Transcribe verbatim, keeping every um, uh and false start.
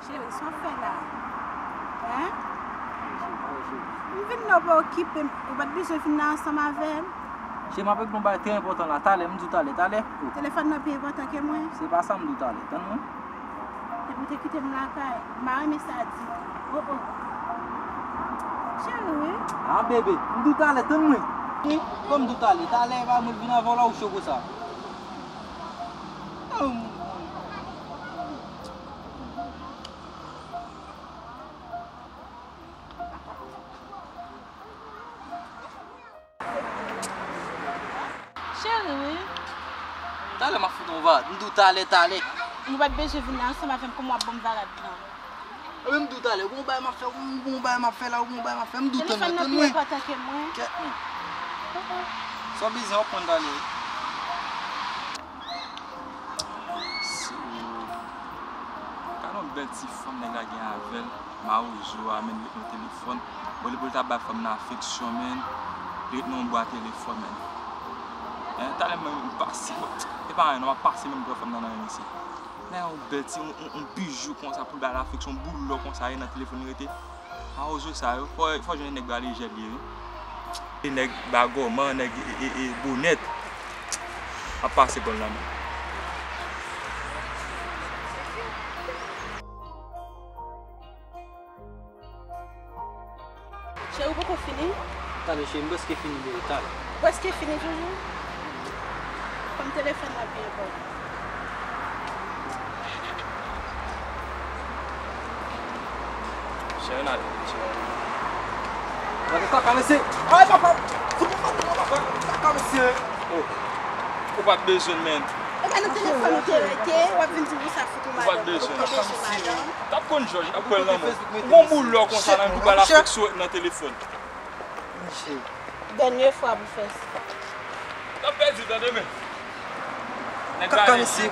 Cheri, sa w ap fè la? Hein? M vin la, w pa okipe m. Ou pa t bezwen vin la ansanm avè m? Cheri, m ap regle yon bagay trè enpòtan la. Talè, m di w talè, talè. Telefòn nan pi enpòtan ke mwen. Se pa sa m di w talè, tann mwen. Depi w te kite m lakay, m pa renmen sa di. Oh, oh. Cheri, wi. Ah, bebe, m di w talè, tann mwen. Wi, kòm m di w talè, talè, pa mwen vin avè w la, ou cho konsa. Cheri, wi. Talè m ap fout on varad. M di w talè, talè. Ou pa t bezwen vin la ansanm avè m, kòman w ap ban m varad lan? Ebyen, m di w talè, ou gon bagay m ap fè, ou gon bagay m ap fè la, ou gon bagay m ap fè, m di w tann mwen, tann mwen. Telefòn nan pi enpòtan ke mwen. Kèt mwen. Sa w bezwen, w ap pran talè. Gade yon bèl ti fanm nèg la gen avè l, mawozo a, men li ret nan telefòn. Bon, li pou l ta bay fanm nan afeksyon, men li ret nan yon bwa telefòn, men. Hein, talè mwen, m pase, e pa anyen non, m ap pase menm pran fanm nan nan men misye. Nan yon bèl ti, yon, yon, yon bijou konsa pou l bay l afeksyon, boul lò konsa, e nan telefòn li rete. Mawozo sa yo, fò, fò jwenn nèg ba lejè li ye, wi. E nèg ba gòman, nèg e, e, e bonèt. Ap pase gòl la menm. Cheri, ou poko fini? Talè, cheri, m prèske fini deja, talè. Prèske fini toujou? Kòm telefòn nan pi enpòtan. Cheri, n ale, cheri. Gade kaka, mesye. Ay, papa. Fout mwen madanm nan, papa. Kaka, mesye. Oh. Ou pa t bezwen l, men. E pa nan telefòn ou te rete, w ap vin di m konsa fout ou madanm. Ou pa t bezwen l. Ou te bezwen madanm. T ap konn jòj, ap pran l nan men w. Ou gon boul lò konsa nan, ou ba l afeksyon nan telefòn. Mesye. Dènye fwa pou fè sa. N ap pèdi, tande, men. Nèg kaka, mesye.